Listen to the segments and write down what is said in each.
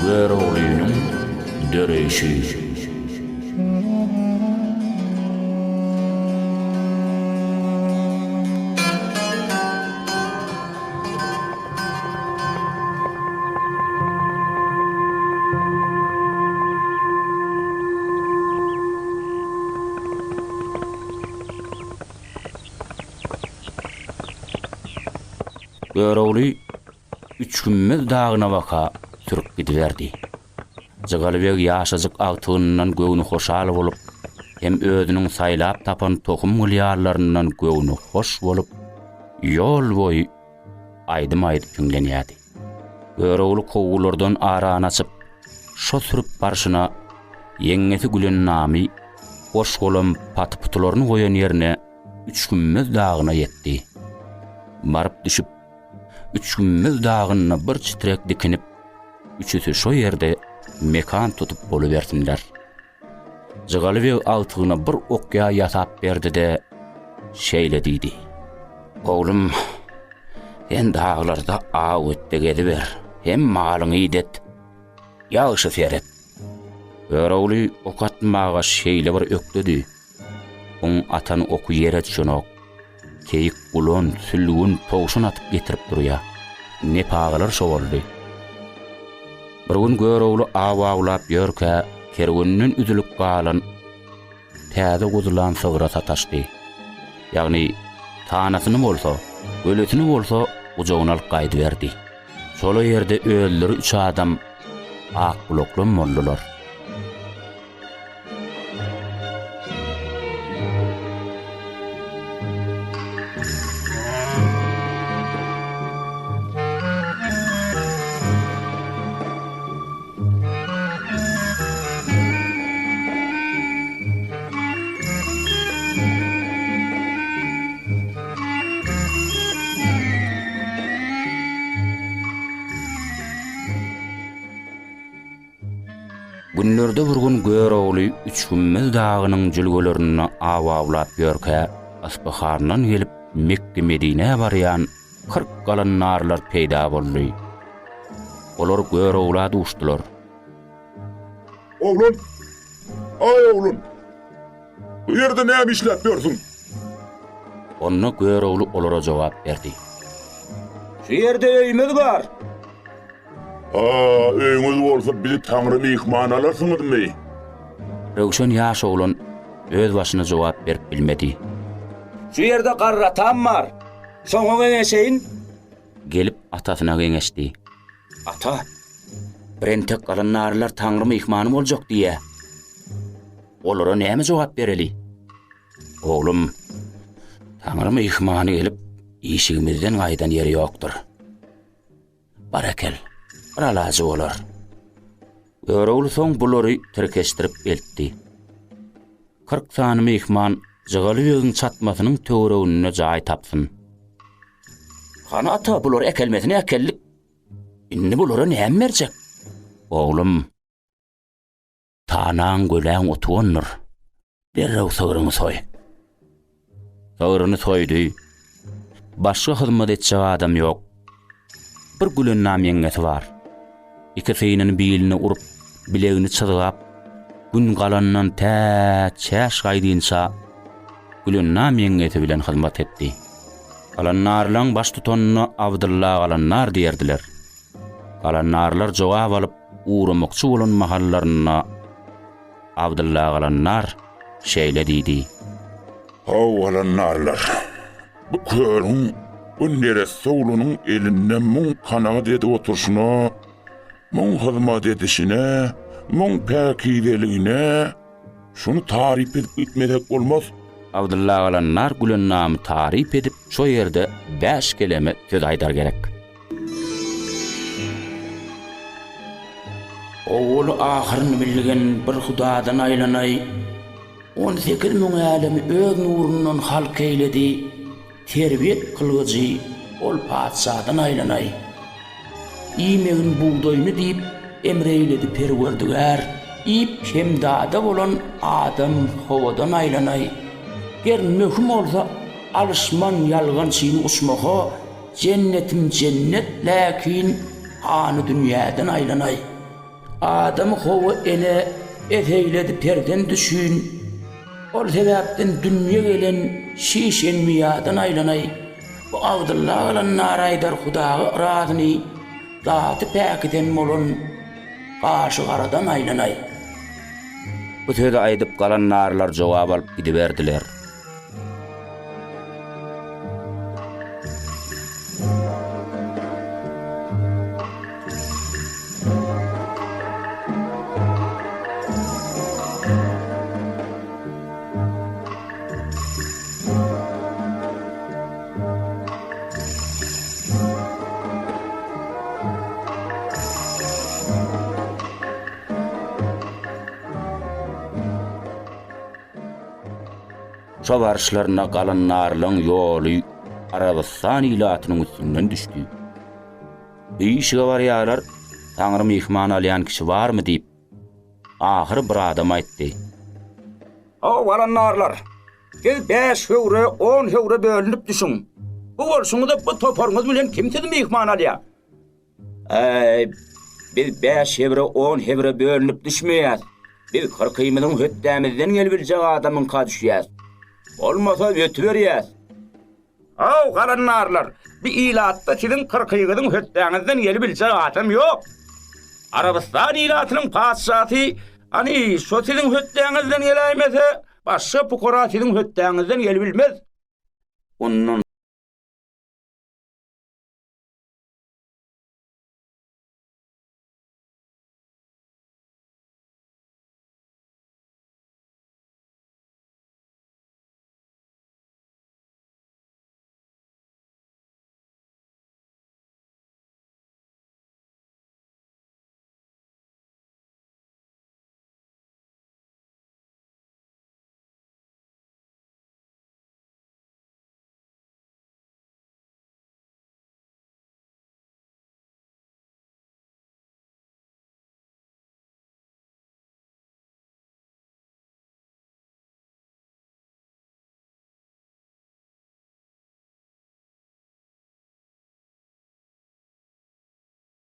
Göroglynyň döreýşi. Görogly Üçgümmez dagyna baka sürüp gidiberdi. Jygaly beg ýaşajyk agtygyndan göwni hoşal bolup, hem özüniň saýlap tapan tohum gylýallaryndan göwni hoş bolup, ýol boýy aýdym aýdyp hiňlenýärdi. Görogly kowgulardan arany açyp, şo sürüp barşyna ýeňňesi Gülennamy goş-golam paty-putularyny goýan ýerine Üçgümmez dagyna ýetdi. Baryp düşüp, Üçgümmez dagynda bir çitrek dikinip, üçüsi şo ýerde mekan tutup bolubersinler. Jygaly beg agtygyna bir ok-ýaý ýasap berdi-de, şeýle diýdi. Oglum, sen daglarda aw et-de geziber, hem malyňy idet, ýagşy seret. Görogly ok atmaga şeýle bir ökdedi, oň atan oky ýere düşenok. Keýik, gulan, sülgün, towşan atyp getirip durýar. Nepagalar şo boldy. Bir gün Görogly aw awlap ýörkä, kerweninden üzülip galan täze guzulan sygra sataşdy. Ýagny, tanasyny bolsa, gölesini bolsa gujagyna alyp gaýdyberdi. Çola ýerde özleri üç adam akgulaklam boldular. Günlerde bir gün Görogly Üçgümmez dagynyň jülgelerinde aw awlap ýörkä, Yspyhandan gelip Mekge-Medinä barýan 40 galandarlar peýda boldy. Olar Görogla duşdular. Oglan! Aý, oglan! Bu ýerde näme işläp ýörsüň? Onda Görogly olara jogap berdi. Şu ýerde öýümiz bar. A, öýüňiz bolsa bizi Taňry myhman alarsyňyzmy? Röwşen ýaş oglan öz başyna jogap berip bilmedi. Şu ýerde garry atam bar. Şoňa geňeşeýin. Gelip atasyna geňeşdi. Ata, birentek galandarlar Taňry myhmany boljak diýýä. Olara näme jogap bereli? Oglum, Taňry myhmany gelip, işigimizden gaýdan ýeri ýokdur. Barakel, bir alajy bolar. Görogly soň bulary tirkeşdirip eltdi. 40 sany myhman Jygaly begiň çatmasynyň töwereginde jaý tapsyn. Hany ata, bulary äkelmesine äkeldik. Indi bulara näme berjek? Oglum, Tanaň göläň otugandyr. Derrew sygryňy soý. Sygryny soýdy. Başga hyzmat etjek adam ýok. Bir Gülennam ýeňňesi bar. Iki synyny biline urup, bilegini çyzgap, gün galandan tä çäş gaýdynça Gülennam ýeňňesi bilen hyzmat etdi. Galandarlaň baştutanyna Abdylla galandar diýerdiler. Galandarlar jogap alyp ugramakçy bolan mahallarynda Abdylla galandar şeýle diýdi. Haw, galandarlar! Bu körüň, bu neresse oglunyň elinde muň kanagat edip oturyşyna, muň hyzmat edişine, muň päkizeligine şuny taryp edip gitmesek bolmaz. Abdylla galandar Gülennamy taryp edip şo ýerde bäş keleme söz aýdar gerek. Owwaly-ahyryny bilgen bir Hudadan aýlanaý, 18 000 älemi öz nurundan halk eýledi, terbiýet kylgyjy ol patyşadan aýlanaý. Iýmegin bugdaýyny diýip emr eýledi Perwerdigär, iýip hemdada bolan adam howadan aýlanaý. Ger möhüm bolsa alyşman ýalgançyny uçmaha, Jennetim jennet läkin pany dünýäden aýlanaý. Adamy Howa ene es eýledi perzent üçin, Ol sebäpden dünýe gelen şiş enbiýadan aýlanaý, Bu Abdylla galan nar aýdar Hudaga yrazyny, Zaty päkiden bolan gaşy garadan aýlanaý. Bu sözi aýdyp galan narlar jogap alyp gidiberdiler. Şo baryşlarynda galandarlaň ýoly Arabystan ilatynyň üstünden düşdi. Işige barýarlar, Taňry myhman alýan kişi barmy diýip, ahyry bir adam aýtdy. Haw, galandarlar, siz bäş höwre, on höwre bölünip düşüň. Bu bolşuňyza bu toparyňyz bilen kim sizi myhman alýar? Äý, biz bäş hebre, on hebre bölünip düşmeýäs. Biz kyrkymyzyň hötdämizden gelibiljek adamyňka düşýäs. Bolmasa ötüberýäs. Haw, galandarlar, bu ilatda siziň kyrkyňyzyň hötdäňizden gelibiljek adam ýok. Arabystan ilatynyň patyşasy, hany, şo siziň hötdäňizden geläýmese, başga pukara siziň hötdäňizden gelibilmez. Ondan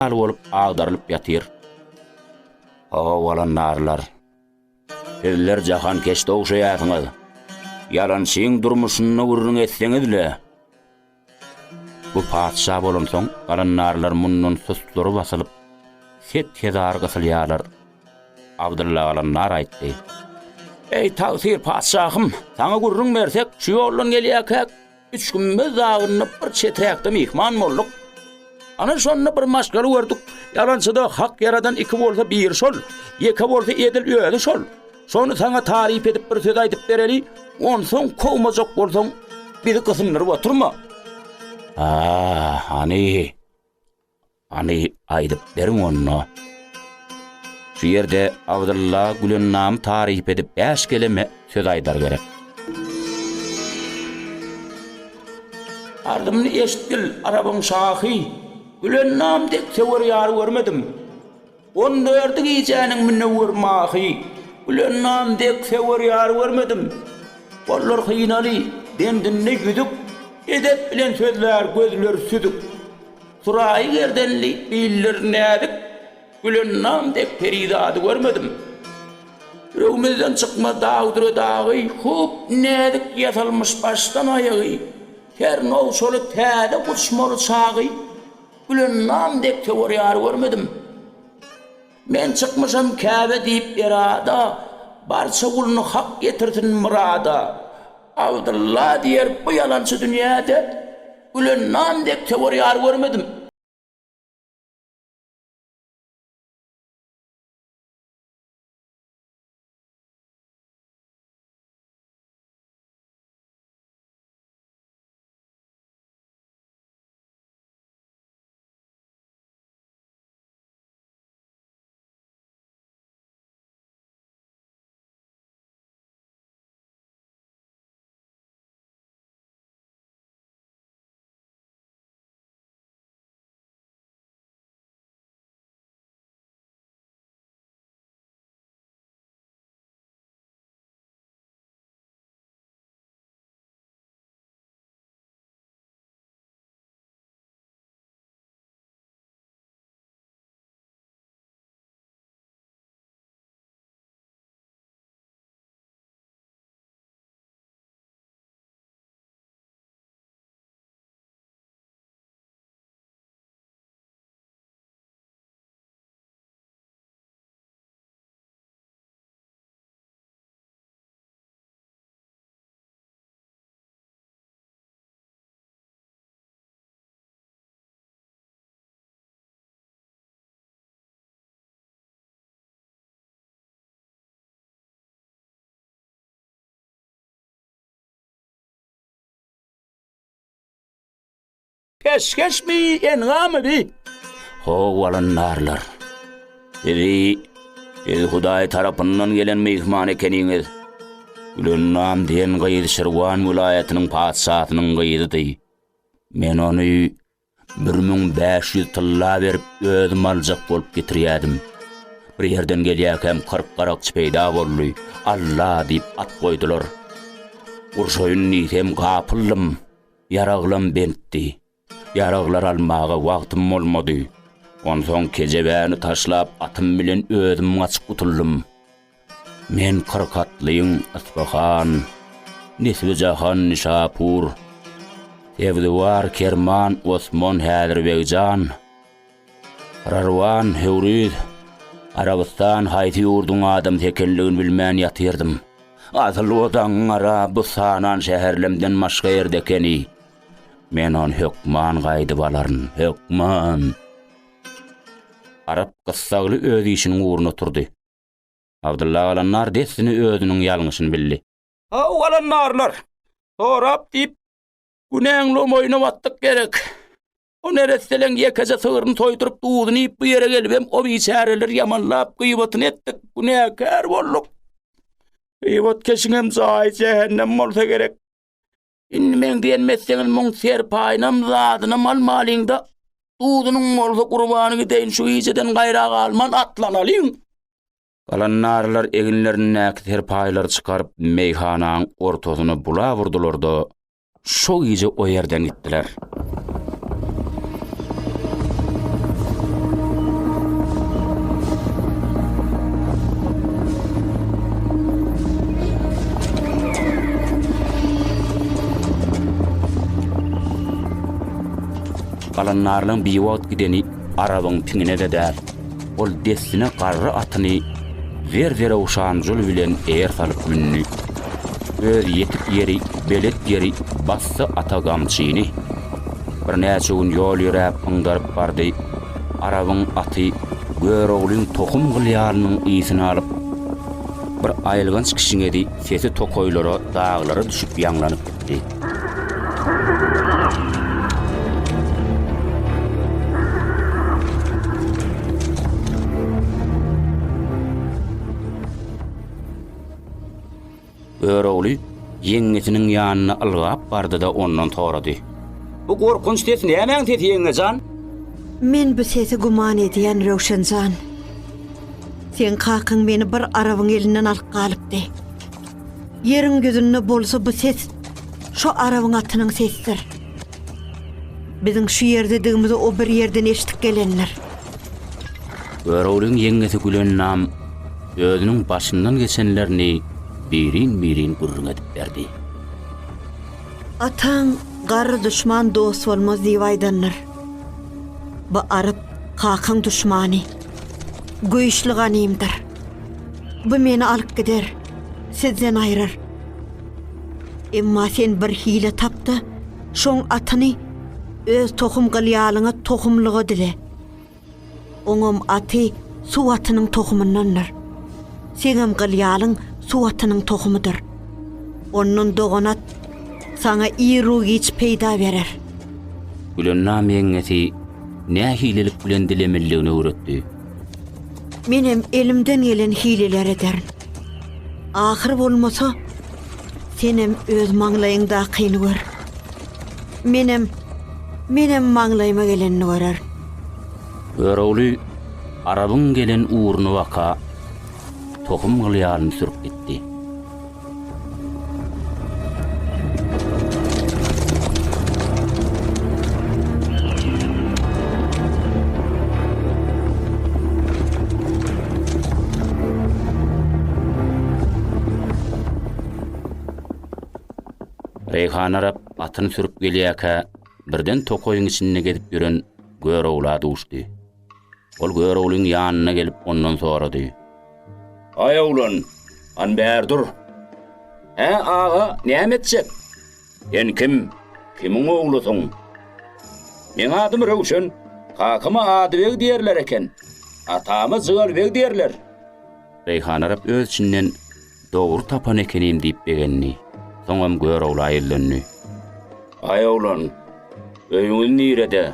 Ýaly bolup agdarylyp ýatyr. Howalandarlar. Sizler jahankeşde ogşaýarsyňyz. Ýalançyň durmuşynda gürrüň etseňiz-le. Bu patyşa bolansoň, galandarlar mundan sustlary basylyp, set-hezar gysylýarlar. Abdylla galandar aýtdy. Eý, tagsyr patyşahym, saňa gürrüň bersek, şu ýoldan gelýärkäk, Üçgümmez dagynda bir çeträkde myhman bolduk. Ana şonda bir maşgala gördük. Ýalançyda Hak ýaradan iki bolsa biri şol, ýeke bolsa edil özi şol. Şony saňa taryp edip bir söz aýdyp bereli, onsoň kowmajak bolsaň bizi gysyndyryp oturma. A, hany, Hany, aýdyp beriň onda. Şu ýerde Abdylla Gülennamy taryp edip bäş keleme söz aýdar gerek. Arzymny eşitgil, Arabyň şahy, Gülennam dek söwer ýar görmedim. On dördi gijäniň münewwer mahy, Gülennam dek söwer ýar görmedim. Gollar hynaly, bendinde ýüzük, Edep bilen sözlär, gözleri süzük. Suraýy gerdenli, billeri näzik, Gülennam dek perizady görmedim. Ýüregimizden çykmaz dag-düre dagy, Hup näzik ýasalmyş başdan aýagy, Her nowçaly täze guçmaly çagy, Gülennam dek söwer ýar görmedim. Men çykmyşam Käbe diýip erada, Barça guluny Hak ýetirsin myrada. Abdylla diýer bu ýalançy dünýäde, Gülennam dek söwer ýar görmedim. Peşgeşmi, engamy bi? How alandarlar. Sizi, siz Hudaý tarapyndan gelen myhman ekeniňiz. Gülennam diýen gyz Şirwan welaýatynyň patyşasynyň gyzydy. Men ony 1500 tylla berip özüm aljak bolup getirýädim. Bir ýerden gelýärkäm 40 garakçy peýda boldy. Alla diýip at goýdular. Urşaýyn diýsem gapyldym. Ýaraglam bentdi. Ýaraglar almaga wagtym bolmady. Onsoň kejebäni taşlap atym bilen özüm gaçyp gutuldym. Men 40 atlyň Yspyhan, Nisbi-Jahan, Nişapur, Sebziwar, Kerman, Osman, Häzirbegjan, Rarwan, Höwrüz, Arabystan haýsy ýurduň adamsy ekenligini bilmän ýatyrdym. Asyl o daňňara bu sanan şäherlemden başga ýerde ekeni. Men ony hökman gaýdyp alaryn, hökman. Arap gyssagly öz işiniň ugruna turdy. Abdylla galandar dessine özüniň ýalňyşyny bildi. Haw, galandarlar, sorap diýip, günäň lomaýyna batdyk gerek. O neresseleň ýekeje sygryny soýduryp, duzuny iýip bu ýere gelibem o biçäreleri ýamanlap gyýbatyny etdik, günäkär bolduk. Gyýbatkeşiňem jaýy jähennem bolsa gerek. Indi meň diýen messeňiz muň serpaýynam, zadynam almalyň-da, duzunyň bolsa gurbany gideýin şu gijeden gaýra galman atlanalyň. Galandarlar eginlerindäki serpaýlary çykaryp meýhanaň ortasyna bulap urdular-da, Şo gije o ýerden gitdiler. Galandarlaň biwagt gideni Arabyň piňine-de däl. Ol dessine garry atyny zer-zerewşan jul bilen eýer salyp mündi. Öz ýetik ýeri, belet ýeri basdy ata gamçyny. Birnäçe gün ýol ýöräp yňdaryp bardy. Arabyň aty Göroglyň tohum gylýalynyň ysyny alyp, bir aýylganç kişňedi, sesi tokaýlara, daglara düşüp ýaňlanyp gitdi. Görogly ýeňňesiniň ýanyna ylgap bardy-da ondan sorady. Bu gorkunç ses nämäň sesi ýeňňe jan? Men bu sesi güman edýän Röwşen jan. Seň kakaň meni bir arabyň elinden alyp galypdy. Ýeriň ýüzünde bolsa bu ses şo arabyň atynyň sesidir. Biziň şu ýerdedigimizi o bir ýerden eşidip gelendir. Göroglyň ýeňňesi Gülennam özüniň başyndan geçenlerini birin-birin gürrüň edip berdi. Ataň Garry duşman dost bolmaz diýip aýdandyr. Bu aryp kakaň duşmany. Güýçli ganymdyr. Bu meni alyp gider, sizden aýrar. Emma sen bir hile tap-da, şoň atyny öz tohum gylýalyňa tohumlyga dile. Oňam aty suw atynyň tohumyndandyr. Seňem gylýalyň suw atynyň tohumydyr. Ondan dogan at saňa iru-giç peýda berer. Gülennam ýeňňesi nähililik bilen dilemelidigini öwretdi. Menem elimden gelen hileleri ederin. Ahyr bolmasa, senem öz maňlaýyňdakyny gör. Menem, menem maňlaýyma gelenini görerin. Görogly Arabyň gelen ugruny baka tohum gylýalyny sürüp gitdi. Reýhan Arap atyny sürüp gelýärkä, birden tokaýyň içinde gezip ýören Görogla duşdy. Ol Göroglyň ýanyna gelip ondan sorady. Aý oglan, han bäri dur. Hä, aga, näme etjek? Sen kim? Kimiň oglusyň? Meň adym Röwşen. Kakama Adybeg diýerler eken. Atama Jygalybeg diýerler. Reýhan Arap öz içinden dogry tapan ekenim diýip begendi. Soňam Görogla ýüzlendi. Aý oglan! Öýüňiz nirede?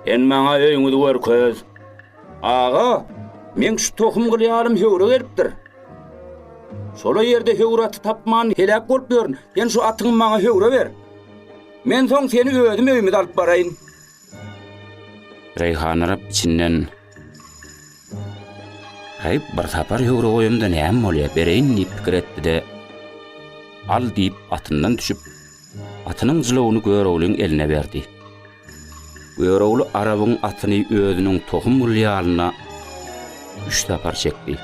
Sen maňa öýüňizi görkez. Aga, meň şu tohum gylýalym höwre gelipdir. Şola ýerde höwür aty tapman heläk bolup ýörün. Sen şu atyňy maňa höwre ber. Men soň seni özüm öýümize alyp baraýyn. Reýhanarap içinden, Häý, bir sapar höwre goýamda näme bolýar, bereýin diýip pikir etdi-de, Al diýip atyndan düşüp, atynyň jylawyny Göroglyň eline berdi. Görogly Arabyň atyny özüniň tohum gylýalyna üç sapar çekdi.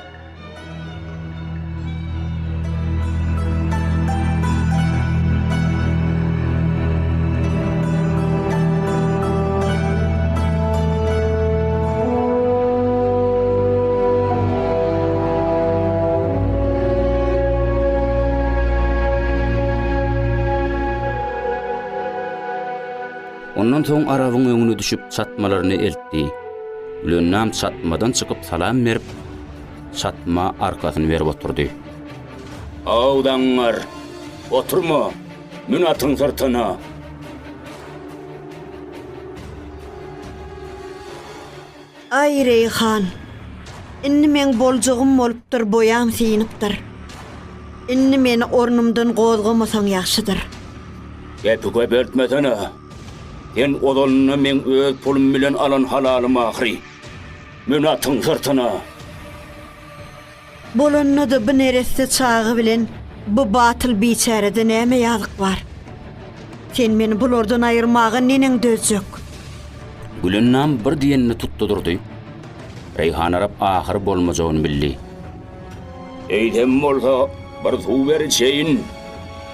Ondan soň Arabyň öňüne düşüp çatmalaryny eltdi. Gülennam çatmadan çykyp salam berip, çatma arkasyny berip oturdy. Haw, daňňar, oturma, mün atyň syrtyna! Aý, Reýhan, indi meň boljagym bolupdyr, boýam synypdyr. Indi meni ornumdan gozgamasaň ýagşydyr. Gepi köpeltmesene. Sen ozalynda meň öz pulum bilen alan halalym ahyry. Mün atyň syrtyna! Bolanda-da bu neresse çaga bilen bu batyl biçärede näme ýazyk bar? Sen meni bulardan aýyrmaga neneň dözjek? Gülennam bir diýenini tutdy durdy. Reýhanarap ahyry bolmajagyny bildi. Eýsem bolsa, bir suw ber içeýin.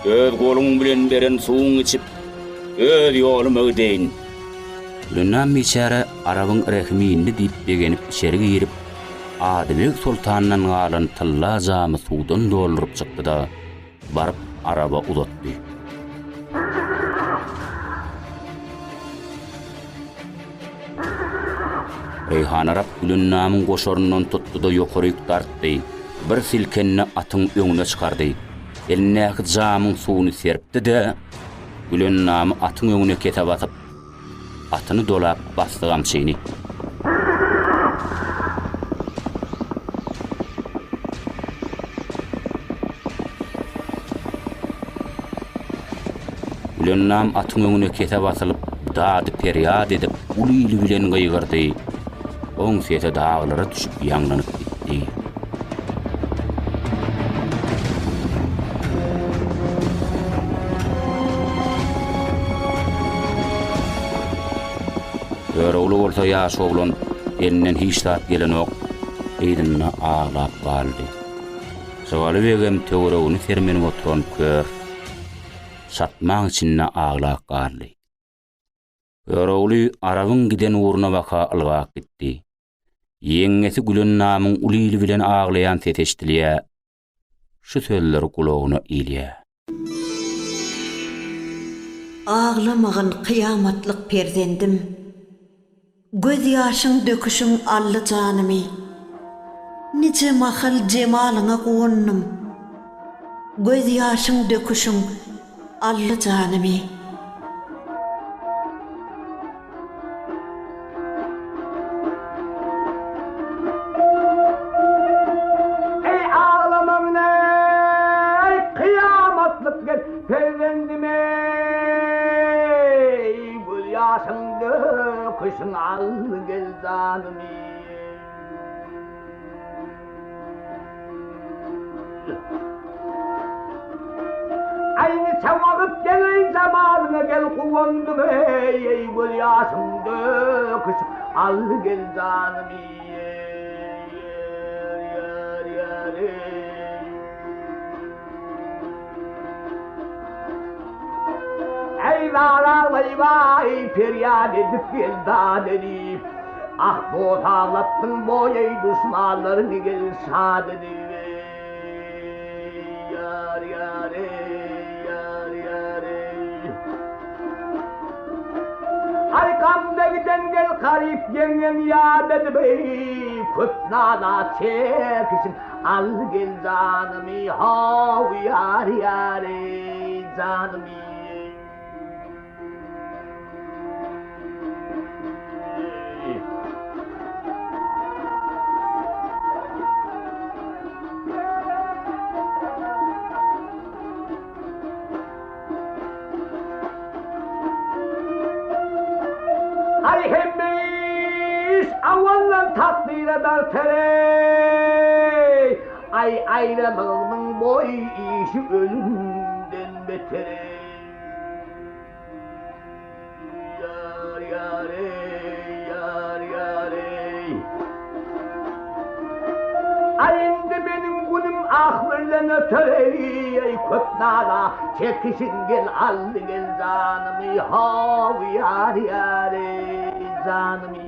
Öz goluň bilen beren suwuňy içip, öz ýoluma gideýin. Gülennam biçäre Arabyň rehimi indi diýip begenip içeri girip, Adybeg soltandan galan tylla jamy suwdan dolduryp çykdy-da, baryp Araba uzatdy. Reýhanarap Gülennamyň goşaryndan tutdy-da ýokaryk dartdy, bir silkende atyň öňüne çykardy. Elindäki jamyň suwuny serpdi-de, Gülennamy atyň öňüne kese basyp, Atyny dolap basdy gamçyny. Gülennam atyň öňüne kese basylyp, dady-perýat edip, uly ili bilen gygyrdy. Oň sesi daglara düşüp ýaňlanyp gitdi. Görogly bolsa ýaş oglan, elinden hiç zat gelenok, yzynda aglap galdy. Jygaly begem töweregini sermenip oturan kör, çatmaň içinde aglap galdy. Görogly Arabyň giden ugruna baka ylgap gitdi. Ýeňňesi Gülennamyň uly ili bilen aglaýan sesi eşidilýär. Şu sözler gulagyna ilýär. Aglamagyn kyýamatlyk perzendim. Göz ýaşyň döküşiň aldy janymy. Nije mahal jemalyňa guwandym. Göz ýaşyň döküşiň aldy janymy. Eý aglamagyn eý kyýamatlyk gel perzendim eý göz ýaşyň döküşiň al gel janymy. Aý niçe wagt geleý jemalyňa gel guwandym eý eý göz ýaşym döküşip al gel janymy Eý zar aglaý perýat edip gel dad edip Ah dost aglatdyň boý eý duşmanlaryňy gel şat edip eý ýar ýar eý ýar ýar eý Aý gamda giden gel garyp ýeňňeň ýat edip eý köp nala çekişiň Al gel janymy how ýar ýar eý janymy. dartar eý. Aý aýralygymyň boý işi ölümden beter eý. Ýar ýar eý, ýar ýar eý. Aý indi meniň günüm ah birlen öter eý, eý köp nala çekişiň gel aldy gel janymy how ýar ýar eý janymy.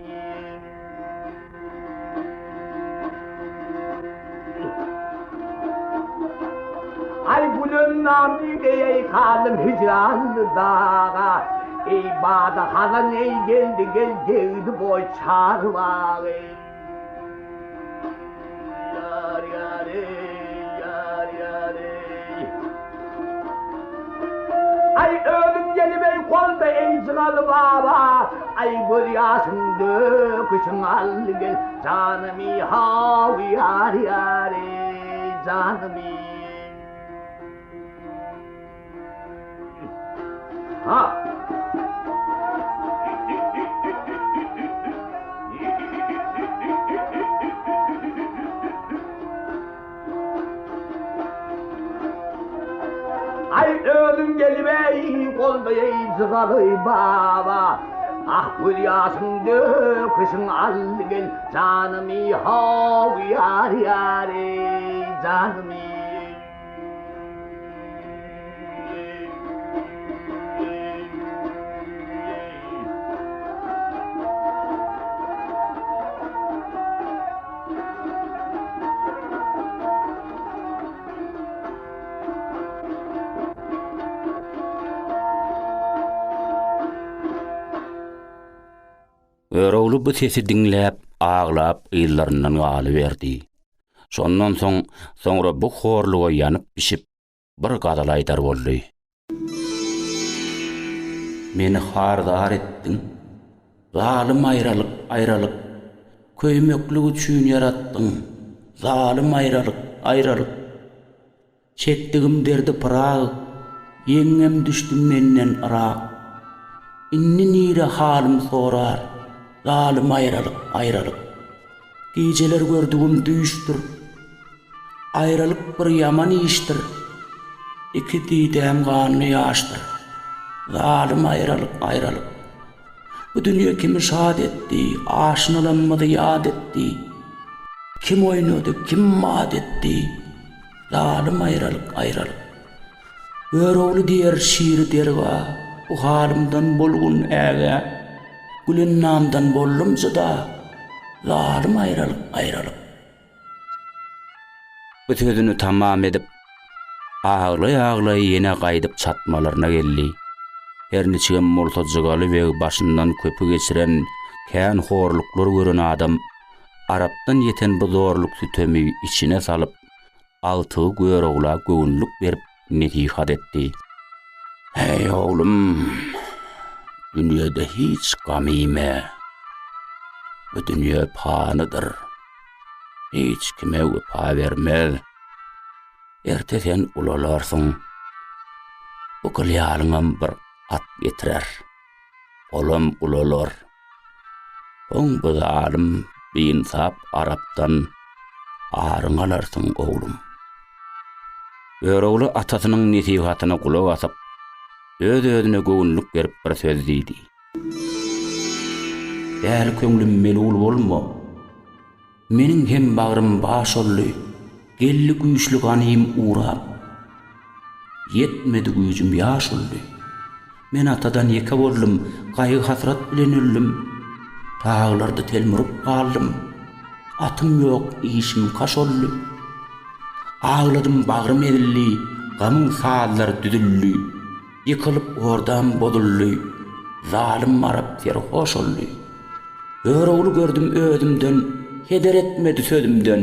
Aý gülen namly eý galdym hijranly daga, Eý bady hazan eý geldi gel degdi boý çarbagy. Ýar ýar eý ýar ýar eý. Aý özüň gelip eý golda eý jygaly baba, Aý göz ýaşyň döküşiň al gel janymy haw ýar ýar eý janymy. Ha. Aý özüň gelip eý golda eý jygaly baba, Ah göz ýaşyň döküşiň al gel janymy how ýar ýar eý janymy. Görogly bu sesi diňläp, aglap yzlaryndan galyberdi. Şondan soň, soňra bu horluga ýanyp-bişip, bir gazal aýdar boldy. Meni har-zar etdiň, zalym aýralyk, aýralyk, Köýmeklik üçin ýaratdyň, zalym aýralyk, aýralyk. Çekdigim derdi pyrak, ýeňňem düşdi menden yrak. Indi nire halym sorar, zalym aýralyk, aýralyk. Gijeler gördügim düýşdür, Aýralyk bir ýaman işdir, Iki didäm ganly ýaşdyr, Zalym aýralyk, aýralyk. Bu dünýe kimi şat etdi, Aşnalamyzy ýat etdi. Kim oýnady, kim mat etdi, Zalym aýralyk, aýralyk. Görogly diýer şiri derga, Bu halymdan bolgun ägä. Gülennamdan boldum jyda, Zalym aýralyk, aýralyk. Bu sözüni tamam edip, aglaý-aglaý ýene gaýdyp çatmalaryna geldi. Her niçigem bolsa Jygaly beg başyndan köpi geçiren, kän horluklar gören adam, arapdan ýeten bu zorluk-sütemi içine salyp, agtygy Görogla göwünlik berip nesihat etdi. Heý, oglum, dünýede hiç gam iýme. Bu dünýe panydyr. Hiç kime wepa bermez. Erte sen ulalarsyň. Bu gylýalyňam bir at getirer. Olam ulalar. Soň bu zalym biinsap arapdan aryňy alarsyň, oglum. Görogly atasynyň nesihatyna gulak asyp, öz-özüne göwünlik berip bir söz diýdi. Däli köňlüm melul bolma. Meniň hem bagrym baş oldy, Geldi güýçli ganym urap. Ýetmedi güýjüm ýaş oldy. Men atadan ýeke boldum, Gaýgy-hasrat bilen öldüm. Daglarda telmuryp galdym. Atym ýok, işim kaş oldy. Agladym, bagrym ezildi, Gamyň sazlary düzüldi. Ýykylyp ordam bozuldy, Zalym arap serhoş oldy. Görogly gördüm özümden, Heder etmedi sözümden,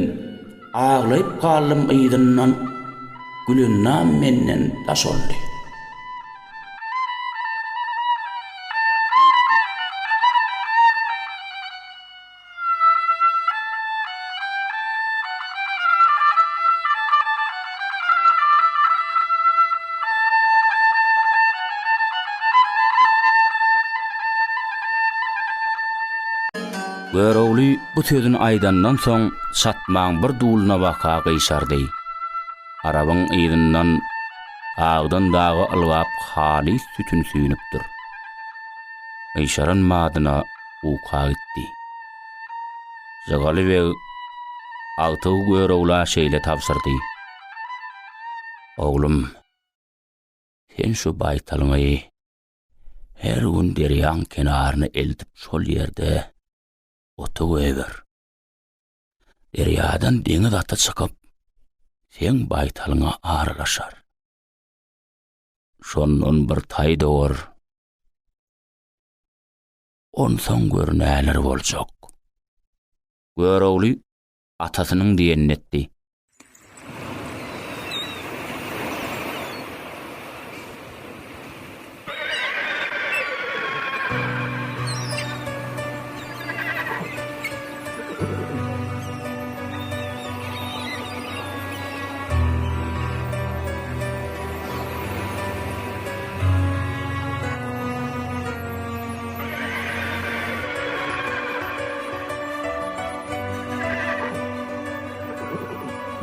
Aglaýyp galdym yzyndan, Gülennam menden daş oldy. Görogly bu sözüni aýdandan soň çatmaň bir duluna baka gyşardy. Arabyň yzyndan dagdan daga ylgap halys sütün süýnüpdir. Gyşaran badyna uka gitdi. Jygaly beg agtygy Görogla şeýle tabşyrdy, Oglum, sen şu baýtalyňy her gün derýaň kenaryna eltip şol ýerde ota goýber. Derýadan deňiz aty çykyp, seň baýtalyňa aralaşar. Şondan bir taý dowar. Onsoň gör näler boljak. Görogly atasynyň diýenini etdi.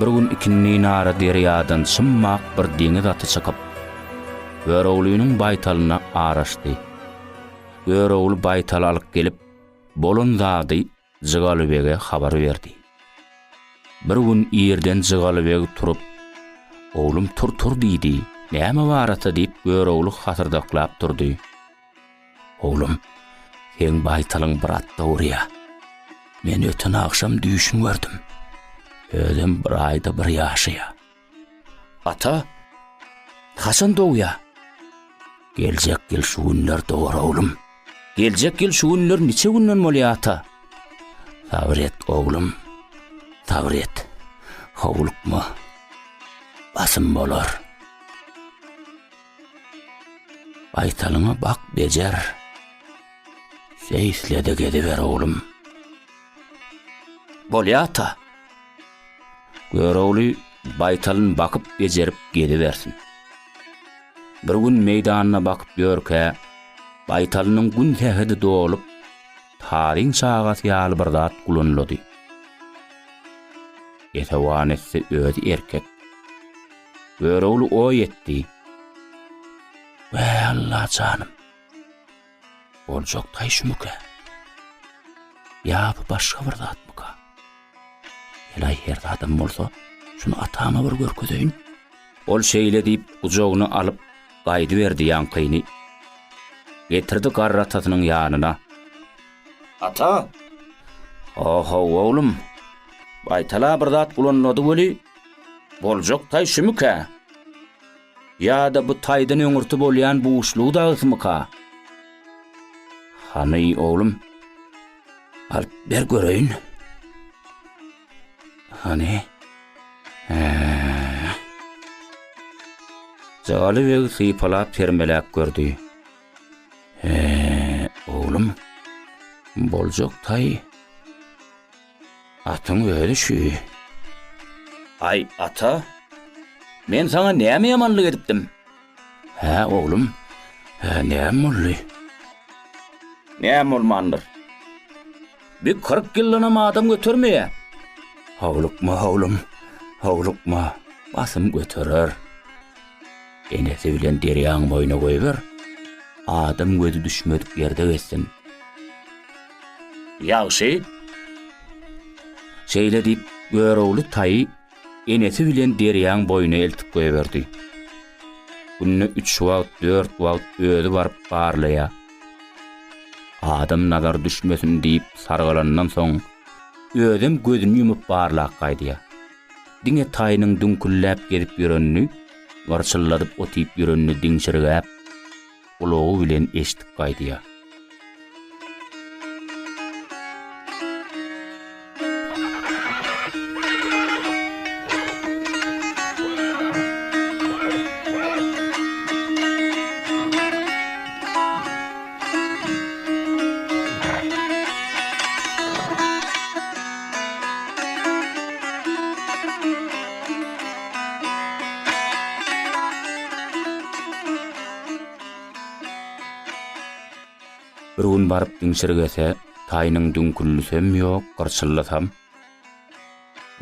Bir gün ikindinara derýadan çym-ak bir deňiz aty çykyp, Göroglynyň baýtalyna araşdy. Görogly baýtaly alyp gelip, bolan zady Jygalybege habar berdi. Bir gün irden Jygalybeg turup, Oglum tur-tur diýdi, näme bar ata diýip Görogly hasyrdaklap turdy. Oglum, seň baýtalyň bir atda urýa. Men öten agşam düýşün gördüm. Özem bir aýda bir ýaşaýa. Ata, haçan dogýa? Geljek ýyl şu günler dogar oglum. Geljek ýyl şu günler niçe günden bolýa ata? Sabyr et oglum. Sabyr et. Howlukma. Basym bolar. Baýtalyňa bak bejer. Seýisle-de geziber oglum. Bolýa ata. Görogly baýtalyn bakyp bejerip gezibersin. Bir gün meýdanda bakyp ýörkä, baýtalynyň gün sähedi dolup, taryň çagasy ýaly bir zat gulanlady. Esewan etse özi erkek. Görogly oý etdi. Wäý Alla janym. Boljak taý şumyka? Ýa bu başga bir zatmyka? Helaý her zadam bolsa, şuny atama bir görkezeýin. Ol şeýle diýip gujagyna alyp gaýdyberdi ýaňkyny. Getirdi garry atasynyň ýanyna. Ata! Ohow, oglum. Baýtala bir zat gulanlady weli, boljak taý şumyka? Ýa-da bu taýdan öňürti bolýan buşlugy dagysymyka? Hany, oglum, alyp ber göreýin. Hany? Hä. Jygaly beg sypalap sermeläp gördi. Hä, oglum, boljak taý Atyň özi şü. Aý, ata, men saňa näme ýamanlyk edipdim? Hä, oglum, hä, näme boldy? Näme bolmandyr? Bir 40 ýyldanam adam götermeýär. Howlukma, oglum, howlukma, basym göterer. Enesi bilen derýaň boýuna goýber, adam gözi düşmedik ýerde gezsin. Ýagşy. Şeýle diýip, Görogly taýy enesi bilen derýaň boýuna eltip goýberdi. Günde üç wagt, dört wagt özi baryp barlaýar. Adam nazary düşmesin diýip sargalandan soň, özem gözüni ýumup barlap gaýdýar. Diňe taýynyň düňkülläp gezip ýörenini, gyrçylladyp otyp ýörenini diňşirgäp, gulagy bilen eşidip gaýdýar. Bir gün baryp diňşirgese, Taýynyň düňküldisem ýok, gyrçyldysam.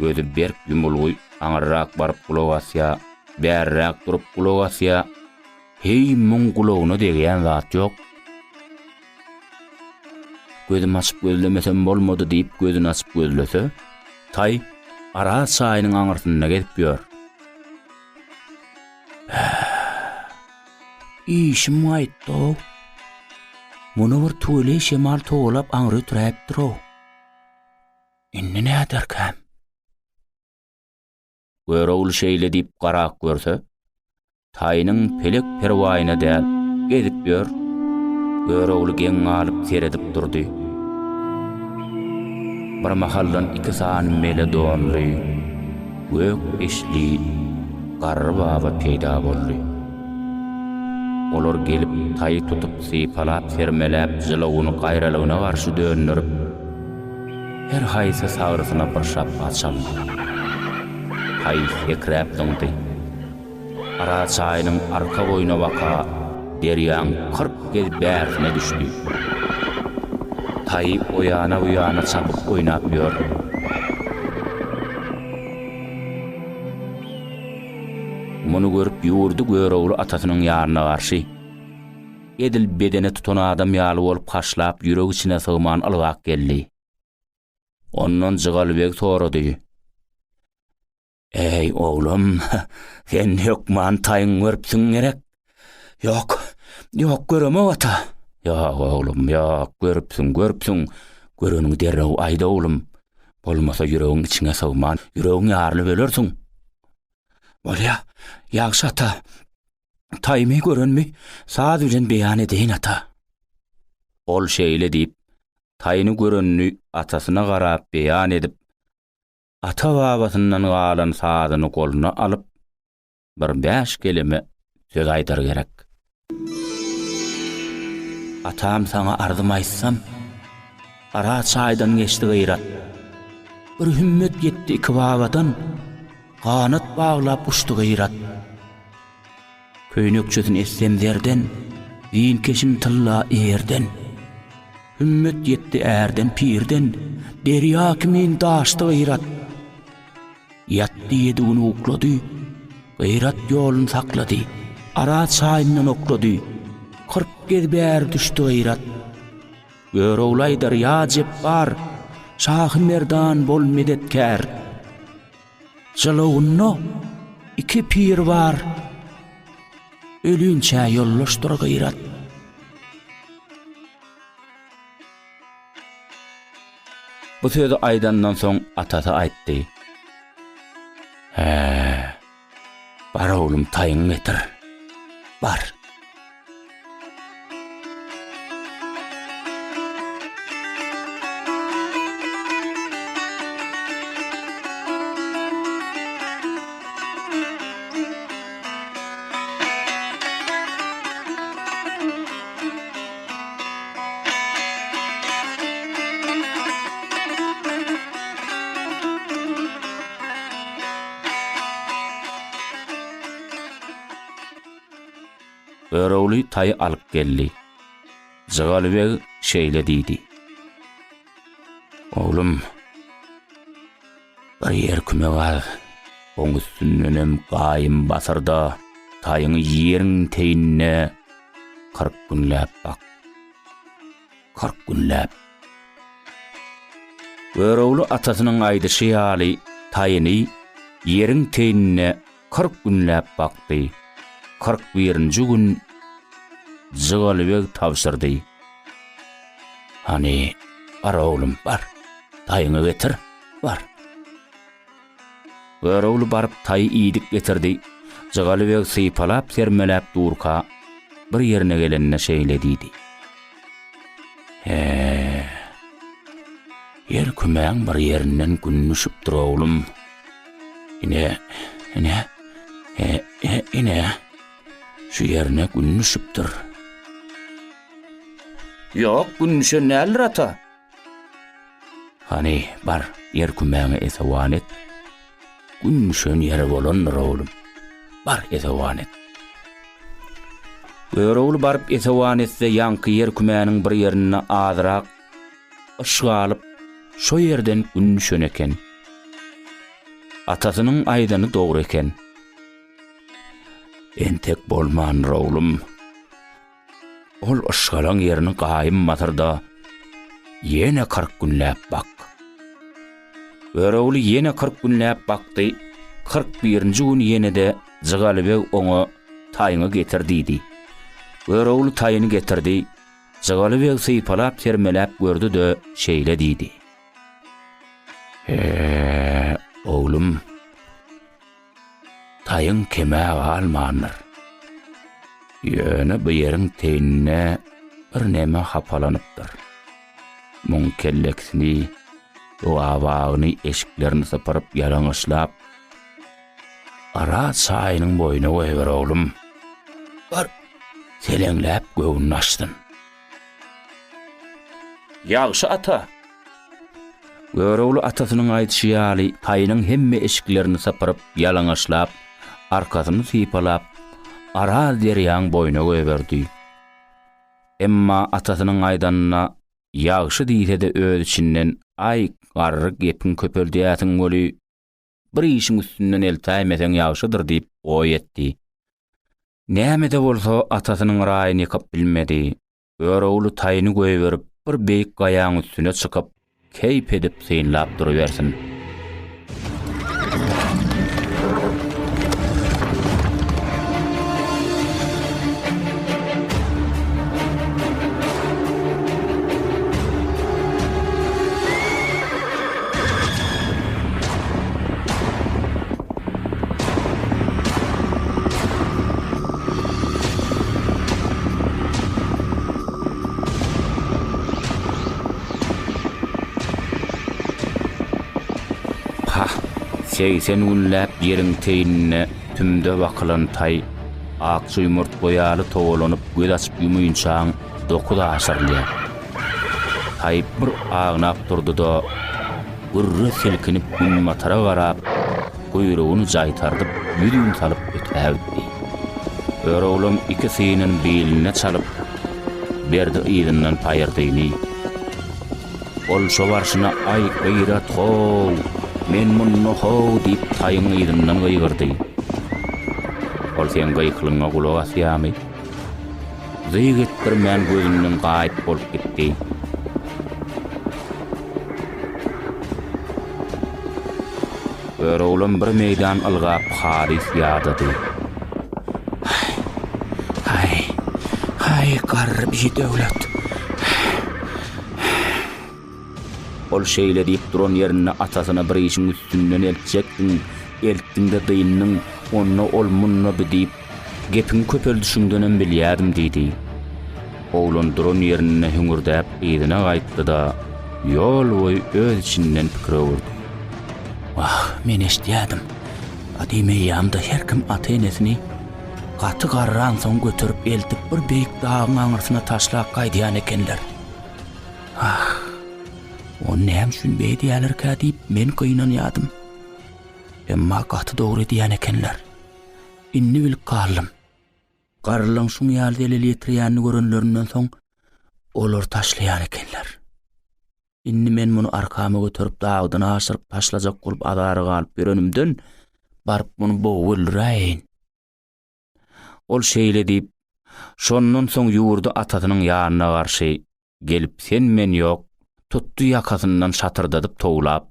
Gözi berk ýumulgy, aňyrrak baryp gulak asýa, bärräk durup gulak asýa, heý, muň gulagyna degýän zat ýok. Gözüm açyp gözlemesem bolmady diýip gözüni açyp gözlese, taý Araz çaýynyň aňyrsynda gezip ýör. Işim gaýtdy-ow. Muny bir tüweleý şemal towalap aňry ötüräýipdir-ow. Indi näderkäm? Görogly şeýle diýip garap görse, taýynyň pelek perwaýyna däl, gezip ýör. Görogly geň galyp seredip durdy. Bir mahaldan iki sany mele donly, gök eşli garry baba peýda boldy. Olar gelip, taýy tutup, sypalap-sermeläp, jylawyny gaýralygyna garşy dönderip, her haýsy sagrysyna bir şapba çaldy. Taý sekräp zyňdy. Ara çaýynyň arka boýuna baka derýaň 40 gez bärsine düşdi. Taý o ýana-bu ýana çapyp oýnap ýör. Muny görüp ýurdy Görogly atasynyň ýanyna garşy, edil bedene tutan adam ýaly bolup haşlap ýürek içine sygman ylgap geldi. Ondan Jygalybeg sorady. Eý, oglum, sen hökman taýyň görüpsiň gerek? Ýok, ýok, göremok ata. Ýok, oglum, ýok, görüpsiň, görüpsiň. Göreniňi derrew aýt, oglum. Bolmasa ýüregiň içiňe sygman, ýüregiň ýarylyp ölersiň. Bolýa, ýagşy ata. Taýymy görenmi saz bilen beýan edeýin ata. Ol şeýle diýip, taýyny görenini atasyna garap beýan edip, ata-babasyndan galan sazyny goluna alyp, bir bäş keleme söz aýdar gerek. Atam saňa arzym aýtsam, Gara çaýdan geçdi gyrat. Bir hümmet ýetdi iki babadan, Ganat baglap uçdy gyrat. Köýnekçesini etsem zerden, Zinkeşin tylla ýerden. Hümmet ýetdi ärden, pirden, Derýa kimin daşdy gyrat. Ýatdy ýedi gün uklady, Gyrat ýolun saklady, Ara çaýyndan oklady, 40 gez bäri düşdi Gyrat. Görogly aýdar, ýa Jepbar, Şahy Merdan bol medetkär. Jylawynda iki pir bar, Ölinçä ýoldaşdyr Gyrat. Bu sözi aýdandan soň atasy aýtdy. Hä, bar oglum taýyňy getir. Bar. Görogly taýy alyp geldi. Jygalybeg şeýle diýdi. Oglum, bir ýer küme gaz, oň üstündenem gaýym basyr-da, taýyňy ýeriň teýinde 40 günläp bak. 40 günläp. Görogly atasynyň aýdyşy ýaly taýyny ýeriň teýinde 40 günläp bakdy. 41-nji gün Jygalybeg tabşyrdy. Hany, bar oglum, bar. Taýyňy getir, bar. Görogly baryp taýy iýdik getirdi. Jygalybeg sypalap-sermeläp durka, bir ýerine gelende şeýle diýdi. He, ýer kümäň bir ýerinden gün düşüpdir, oglum. Ine, ine, he, he, ine, şu ýerine gün düşüpdir. Ýok, gün düşen däldir, ata. Hany, bar, ýer kümäňe esewan et. Gün düşen ýeri bolandyr, oglum. Bar, esewan et. Görogly baryp esewan etse, ýaňky ýer kümäniň bir ýerinde azrak. Yşgalyp, şo ýerden gün düşen eken. Atasynyň aýdany dogry eken. Entek bolmandyr, oglum. Ol yşgalaň ýerini gaýym basyrda, ýene 40 günläp bak. Görogly ýene 40 günläp bakdy, 41-nji gün ýene-de Jygalybeg oňa taýyňy getir diýdi. Görogly taýyny getirdi, Jygalybeg sypalap-sermeläp gördi-de, şeýle diýdi. He, oglum, taýyň kemä galmandyr. Ýöne bu ýeriň teýinde birneme hapalanypdyr. Muň kellekisini, dogabagyny, eşiklerini sypyryp ýalaňaçlap, Ara çaýynyň boýuna goýber, oglum. Bir seleňläp göwnüni açsyn. Ýagşy ata! Görogly atasynyň aýdyşy ýaly, taýynyň hemme eşiklerini sypyryp, ýalaňaçlap, arkasyny sypalap, Araz derýaň boýuna goýberdi. Emma atasynyň aýdanyna ýagşy diýse-de öz içinden, Aý, garry gepiň köpeldýäsiň weli, bir işiň üstünden eltäýmeseň ýagşydyr diýip oý etdi. Näme-de bolsa, atasynyň raýyny ýykyp bilmedi. Görogly taýyny goýberip, bir beýik gaýaň üstüne çykyp, keýp edip synlap durubersin. Pah, 80 günläp ýeriň teýinde tümde bakylan taý akja ýumurtga ýaly togalanyp göz açyp ýumynçaň dokuz aşyrylýar. Taý bir agnap durdy-da, gürre silkinip günbatara garap, guýrugyny jaýtardyp ýüzin salyp ötägitdi. Göroglam iki synyny biline çalyp, berdi yzyndan paýyrdyny. Ol şo barşyna Aý, Gyrat how, men munda how diýip taýyň yzyndan gygyrdy. Ol seň gykylygyňa gulak asýamy? Zyg etdirmän gözünden gaýyp bolup gitdi. Göroglam bir meýdan ylgap halys ýadady. Haý, haý, haý, garry bidöwlet. Ol şeýle diýip duran ýerinde atasyna bir işiň üstünden eltjekdiň, eltdiň-de dyndyň, onda ol, munda bi diýip, gepiňi köpeldişiňdenem bilýärdim diýdi. Oglan duran ýerinde hüňürdäp yzyna gaýtdy-da, ýol boýy öz içinden pikir öwürdi. Wah, men eşidýärdim. Gadym eýýamda her kim ata-enesini gaty garransoň göterip eltip bir beýik dagyň aňyrsyna taşlap gaýdýan ekenler. Ah, ony näme üçin beý edýärlerkä diýip men gynanýardym. Emma gaty dogry edýän ekenler. Indi bilip galdym. Garrylaryň şuň ýaly zelel ýetirýänini görenlerinden soň olar taşlaýan ekenler. Indi men muny arkama göterip dagdan aşyryp taşlajak bolup azara galyp ýörenimden baryp muny bogup öldüräýeýin. Ol şeýle diýip, şondan soň ýurdy atasynyň ýanyna garşy gelip sen-men ýok, tutdy ýakasyndan şatyrdadyp towlap.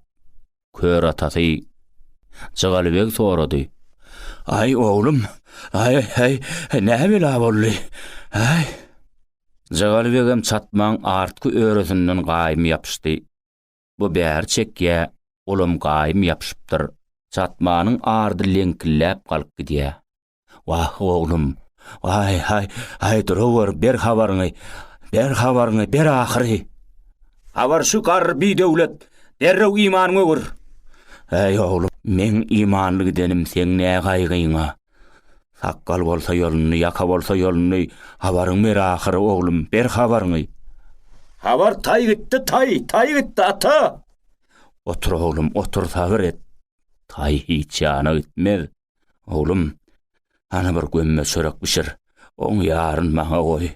Kör atasy Jygalybeg sorady. Aý, oglum, aý, aý, nä bela boldy? Aý. Jygalybegem çatmaň artky öresinden gaýym ýapyşdy. Bu bäri çekýä, olam gaýym ýapyşypdyr. Çatmanyň ardy leňkilläp galyp gidýä. Wah, oglum, waý, haý, haý, durawur, ber habaryňy, ber habaryňy, ber ahyry. Habar şu garry bidöwlet, derrew imanyňy öwür. Äý, oglum, meň imanly gidenim seň nä gaýgyňa? Sakgal bolsa ýolundy, ýaka bolsa ýolundy, habaryňy ber ahyry, oglum, ber habaryňy. Habar taý gitdi, taý, taý gitdi, ata! Otur, oglum, otur, sabyr et. Taý hiç ýana gitmez. Oglum, hany bir gömme çörek bişir, oň ýaryn maňa goý,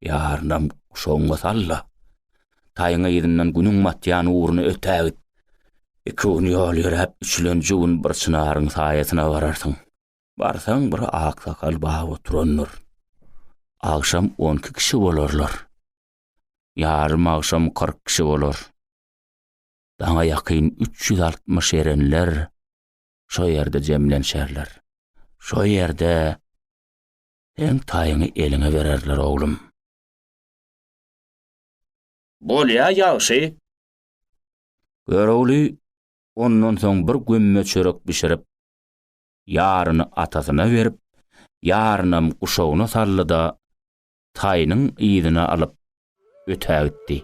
ýarynam guşagyňa sal-da. Taýyň yzyndan günüň batýan ugruna ötägit. Iki gün ýol ýöräp, üçülenji gün bir çynaryň saýasyna bararsyň. Barsaň bir aksakal baba oturandyr. Agşam on iki kişi bolarlar. Ýarym agşam 40 kişi bolar. Daňa ýakyn 360 erenler şo ýerde jemlenşerler. Şo ýerde seň taýyňy eliňe bererler, oglum. Bolýa, ýagşy. Görogly ondan soň bir gömme çörek bişirip, ýaryny atasyna berip, ýarynam guşagyna saldy-da, taýynyň yzyna alyp, ötägitdi.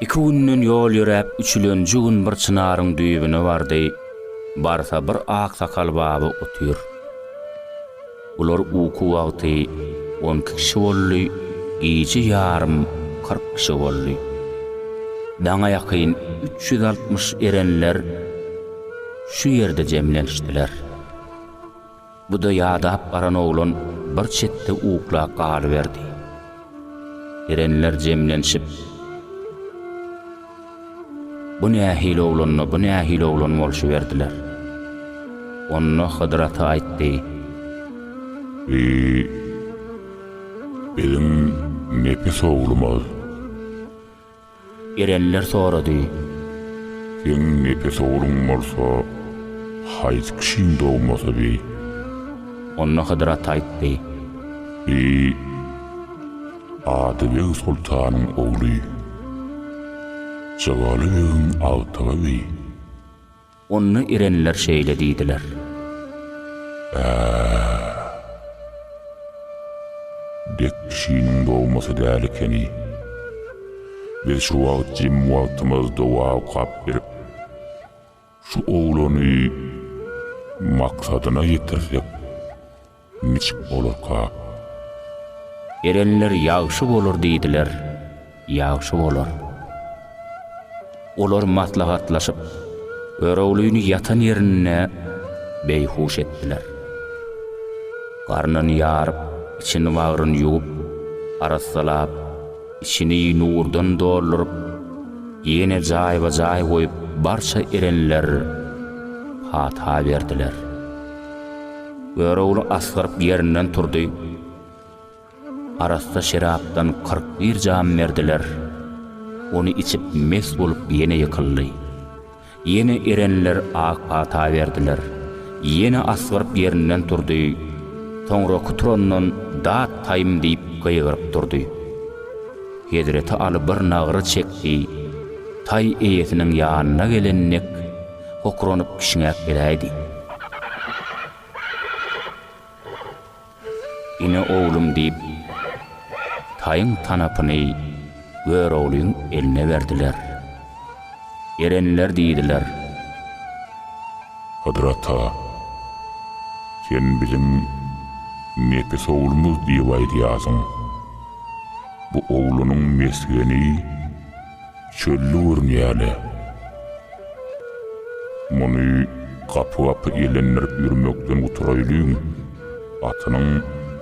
Iki günden ýol ýöräp, üçülenji gün bir çynaryň düýbüne bardy. Barsa bir aksakal baba otyr. Bular uky wagty on iki kişi boldy, gije ýarym 40 kişi boldy. Daňa ýakyn 360 erenler şu ýerde jemlenişdiler. Bu-da ýadap baran oglan bir çetde uklap galyberdi. Erenler jemlenişip, Bu nähili oglan-da, bu nähili oglan bolşuberdiler. Onda Hydyr ata aýtdy. Bi biziň nepis oglumyz. Erenler sorady. Seň nepis ogluň bolsa, haýsy kişiň dogmasy bi? Onda Hydyr ata aýtdy. Bi Adybeg soltanyň ogly, Jygaly begiň agtygy bi. Onda erenler şeýle diýdiler. Ä-ä. Dek kişiniň dogmasy däl ekeni. Biz şu wagt jim wagtymyz doga okap berip, şu oglany maksadyna ýetirsek, Niçik bolarka? Erenler ýagşy bolar diýdiler, ýagşy bolar. Olar maslahatlaşyp, Göroglyny ýatan ýerinde beýhuş etdiler. Garnyny ýaryp, içini-bagryny ýuwup, arassalap, içini nurdan dolduryp, ýene jaýba-jaý goýup barça erenler pata berdiler. Görogly asgyryp ýerinden turdy. Arassa şerapdan 41 jam berdiler. Ony içip mes bolup ýene ýykyldy. Ýene erenler ak pata berdiler. Ýene asgyryp ýerinden turdy. Soňraky turandan dat taýym diýip gygyryp durdy. Hezreti Aly bir nagra çekdi. Taý eýesiniň ýanyna gelen dek hokranyp kişňäp geläýdi. Ine oglum diýip, taýyň tanapyny Göroglyň eline berdiler. Erenler diýdiler. Hydyr ata, sen biziň nepis oglumyz diýip aýdýarsyň. Bu oglanyň mesgeni Çölli görünýä-le. Muny gapy-gapy elendirip ýörmekden guturaýlyň, atynyň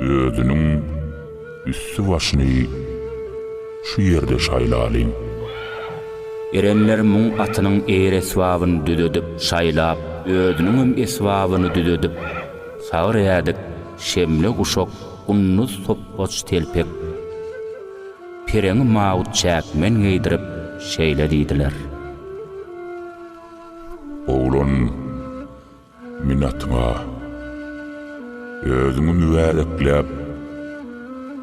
özüniň üsti-başyny şu ýerde şaýlalyň. Erenler muň atynyň eýer-esbabyny düzedip, şaýlap, özüniňem esbabyny düzedip, sagyr ädik, şemle guşak, gunduz sopbaç telpek, Pereňi mawut çäkmen geýdirip, şeýle diýdiler. Oglan, mün atyňa. Özüňi mübärekläp,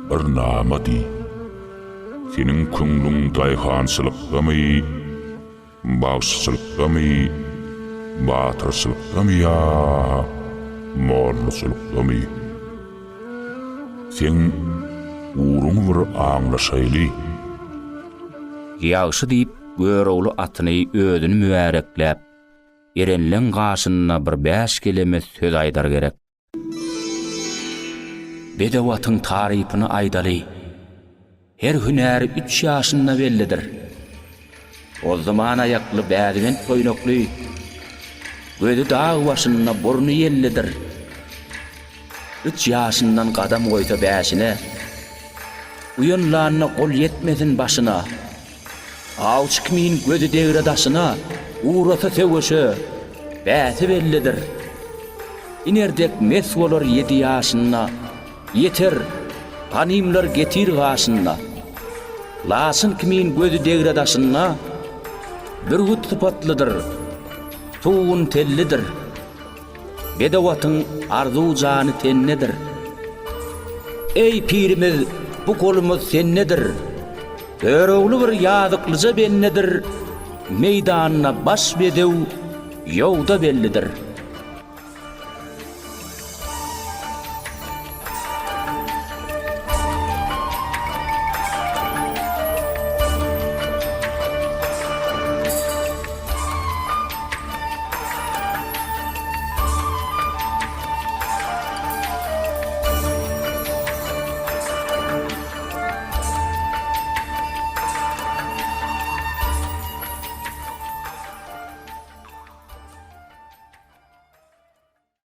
bir nama diý. Seniň köňlüň daýhançylykdamy, Bagşyçylykdamy, batyrçylykdamy ýa mollaçylykdamy? Seň ugruňy bir aňlaşaýly. Ýagşy diýip. Görogly atyny özüni mübärekläp, erenleň gaşynda bir bäş keleme söz aýdar gerek. Bedew atyň tarypyny aýdaly. Her hünäri üç ýaşynda bellidir. Ozduman aýakly, bäzibent boýnakly, Gözi dag başynda, burny ýellidir. Üç ýaşyndan gadam goýsa bäşine, Uýanlanda gol ýetmesin başyna. Awçy kimin gözi degre daşyna, Ugrasa söweşe, bäsi bellidir. Iner dek mes bolar ýedi ýaşynda, Ýeter, ganymlar getir gaşynda. Laçyn kimin gözi degre daşynda, Bürgüt sypatlydyr, tugun tellidir. Bedew atyň arzuw jany tendedir. Eý, pirimiz, bu golumyz sendedir. Görogly bir ýazyklyja bendedir, Meýdanda baş bedew ýowda bellidir.